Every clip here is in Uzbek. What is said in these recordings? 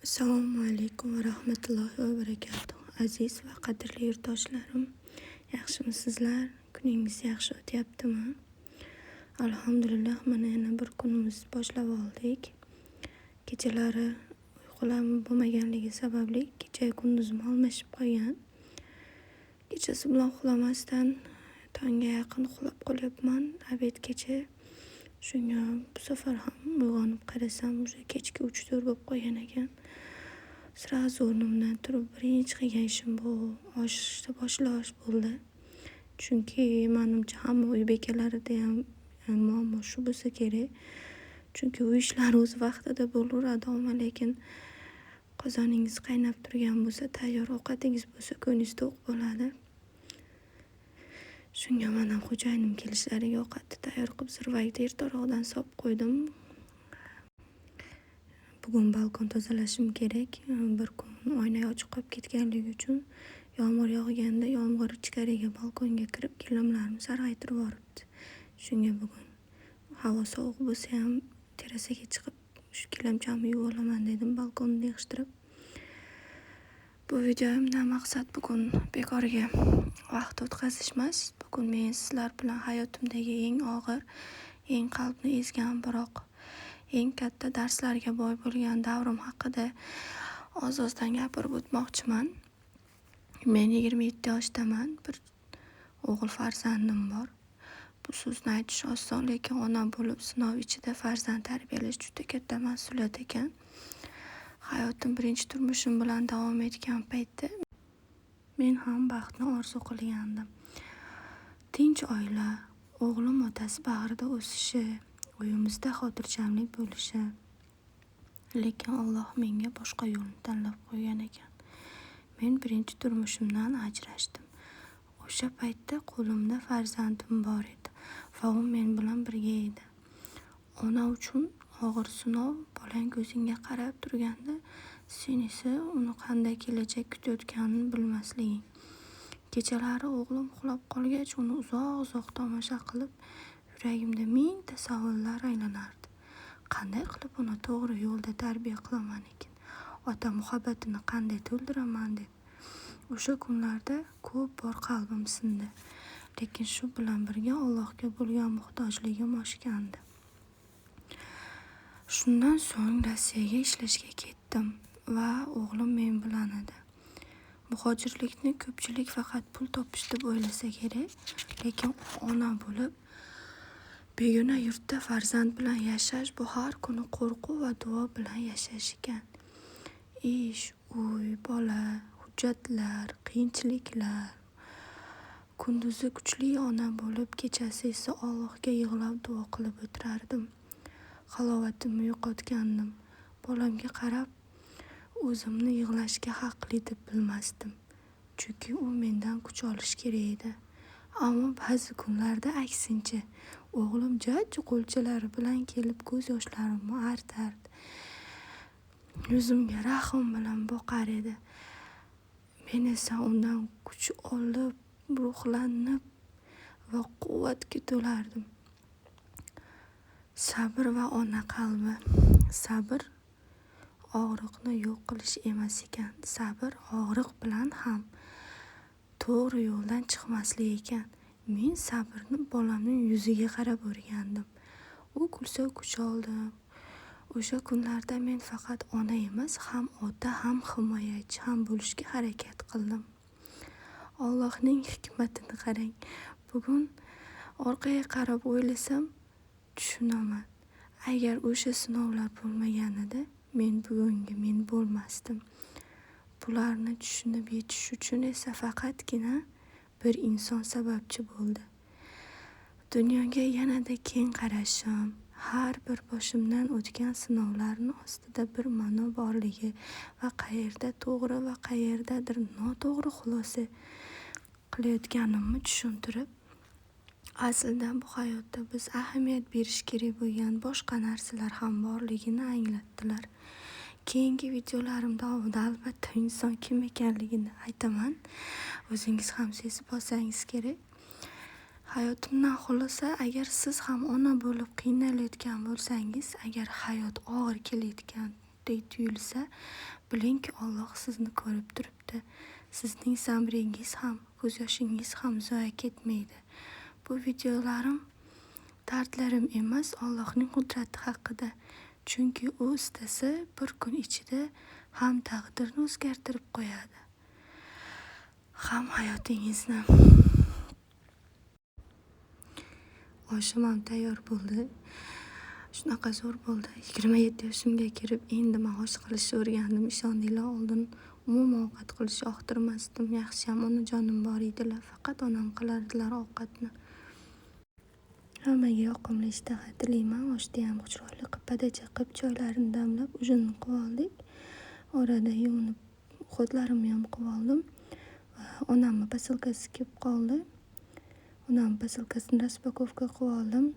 Assalomu alaykum va rahmatullohi va barakatuh. Aziz va qadrli yurtdoshlarim, yaxshimisizlar? Kuningiz yaxshi o'tyaptimi? Alhamdulillah, mana yana bir kunimizni boshlab oldik. Kechalari uyqulam bo'lmaganligi sababli kecha kunduzim almashib qolgan. Kechasi bilan uxlamasdan tongga yaqin uxlab qolyapman, обед gacha. Shunga bu safar ham uyg'onib qarasam, уже kechki 3-4 bo'lib qolgan ekan. Сразу o'rnimdan turib birinchi qilgan ishim bu oshni boshlash bo'ldi. Chunki manimcha hamma uy bekalaridayam muammo shu bo'lsa kerak. Chunki uy ishlari o'z vaqtida bo'laveradi, ammo lekin qozoningiz qaynab turgan bo'lsa, tayyor ovqatingiz bo'lsa, ko'nglingiz to'q bo'ladi. Shunga man ham xo'jayinim kelishlariga ovqatni tayyor qilib, zirvakda ertaroqdan solib qo'ydim. Bugun balkon tozalashim kerak. Bir kun oyna ochiq qolib ketganligi uchun yomg'ir yog'ganda yomg'ir ichkariga balkonga kirib gilamlarni sarg'aytirib yuboribdi. Shunga bugun havo sovuq bo'lsa ham derazaga chiqib shu gilamchamni yuvib olaman dedim, balkonni yig'ishtirib. Bu videomdan maqsad bugun bekorga vaqt o'tkazish emas. Bugun men sizlar bilan hayotimdagi eng og'ir, eng qalbni ezgan, biroq eng katta darslarga boy bo'lgan davrim haqida oz-ozdan gapirib o'tmoqchiman. Men 27 yoshdaman, bir o'g'il farzandim bor. Bu so'zni aytish oson, lekin ona bo'lib sinov ichida farzand tarbiyalash juda katta mas'uliyat ekan. Hayotim birinchi turmushim bilan davom etgan paytda men ham baxtni orzu qilgandim. Tinch oila, o'g'lim otasi bag'rida o'sishi, uyimizda xotirjamlik bo'lishi. Lekin Alloh menga boshqa yo'lni tanlab qo'ygan ekan. Men birinchi turmushimdan ajrashdim. O'sha paytda qo'limda farzandim bor edi va u men bilan birga edi. Ona uchun og'ir sinov bolang ko'zingga qarab turganda, sen esa uni qanday kelajak kutayotganini bilmasliging. Kechalari o'g'lim uxlab qolgach, uni uzoq-uzoq tomosha qilib, yuragimda mingta savollar aylanardi. Qanday qilib uni to'g'ri yo'lda tarbiya qilaman ekan? Ota muhabbatini qanday to'ldiraman deb. O'sha kunlarda ko'p bor qalbim sindi. Lekin shu bilan birga Allohga bo'lgan muhtojligim oshgandi. Shundan so'ng Rossiyaga ishlashga ketdim va o'g'lim men bilan edi. Muhojirlikni ko'pchilik faqat pul topish deb o'ylasa kerak, lekin ona bo'lib begona yurtda farzand bilan yashash bu har kuni qo'rquv va duo bilan yashash ekan. Ish, uy, bola, hujjatlar, qiyinchiliklar. Kunduzi kuchli ona bo'lib, kechasi esa Allohga yig'lab duo qilib o'tirardim. Halovatimni yo'qotgandim. Bolamga qarab o'zimni yig'lashga haqli deb bilmasdim. Chunki u mendan kuch olishi kerak edi. Ammo ba'zi kunlarda aksincha, o'g'lim jajji qo'lchalari bilan kelib ko'z yoshlarimni artardi. Yuzimga rahm bilan boqar edi. Men esa undan kuch olib, ruhlanib va quvvatga to'lardim. Sabr va ona qalbi. Sabr og'riqni yo'q qilish emas ekan. Sabr og'riq bilan ham to'g'ri yo'ldan chiqmaslik ekan. Men sabrni bolamning yuziga qarab o'rgandim. U kulsa kuch oldim. O'sha kunlarda men faqat ona emas, ham ota, ham himoyachi ham bo'lishga harakat qildim. Allohning hikmatini qarang. Bugun orqaga qarab o'ylasam, tushunaman. Agar o'sha sinovlar bo'lmaganida, men bugungi men bo'lmasdim. Bularni tushunib yetish uchun esa faqatgina bir inson sababchi bo'ldi. Dunyoga yanada keng qarashim, har bir boshimdan o'tgan sinovlarni ostida bir ma'no borligi va qayerda to'g'ri va qayerdadir noto'g'ri xulosa qilayotganimni tushuntirib, aslida bu hayotda biz ahamiyat berish kerak bo'lgan boshqa narsalar ham borligini anglatdilar. Keyingi videolarim davomida albatta inson kim ekanligini aytaman. O'zingiz ham sezib olsangiz kerak. Hayotimdan xulosa, agar siz ham ona bo'lib qiynalayotgan bo'lsangiz, agar hayot og'ir kelayotgan yuqdek tuyulsa, bilingki, Alloh sizni ko'rib turibdi. Sizning sabringiz ham, ko'z yoshingiz ham zoya ketmaydi. Bu videolarim dardlarim emas, Allohning qudrati haqida. Chunki u istasa bir kun ichida ham taqdirni o'zgartirib qo'yadi, ham hayotingizni. Oshim ham tayyor bo'ldi. Shunaqa zo'r bo'ldi. 27 yoshimga kirib endi man osh qilishni o'rgandim. Ishoninglar, oldin umuman ovqat qilishni yoqtirmasdim. Yaxshiyam onajonim bor edilar. Faqat onam qilardilar ovqatni. Hammaga yoqimli ishtaha tilayman. Oshni ham chiroyli qilib padacha qilib choylarini damlab ujinni qilib oldik. Orada yuvinib uxotlarimni ham qilib oldim. Onamni posilkasi kelib qoldi. Onamni posilkasini распаковка qilib oldim.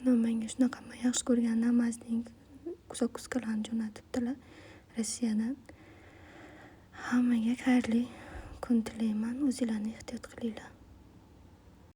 Onam menga shunaqa man yaxshi ko'rgan namazning закуска larni jo'natibdilar Rossiyadan. Hammaga xayrli kun tilayman. O'zinglarni ehtiyot qilinglar.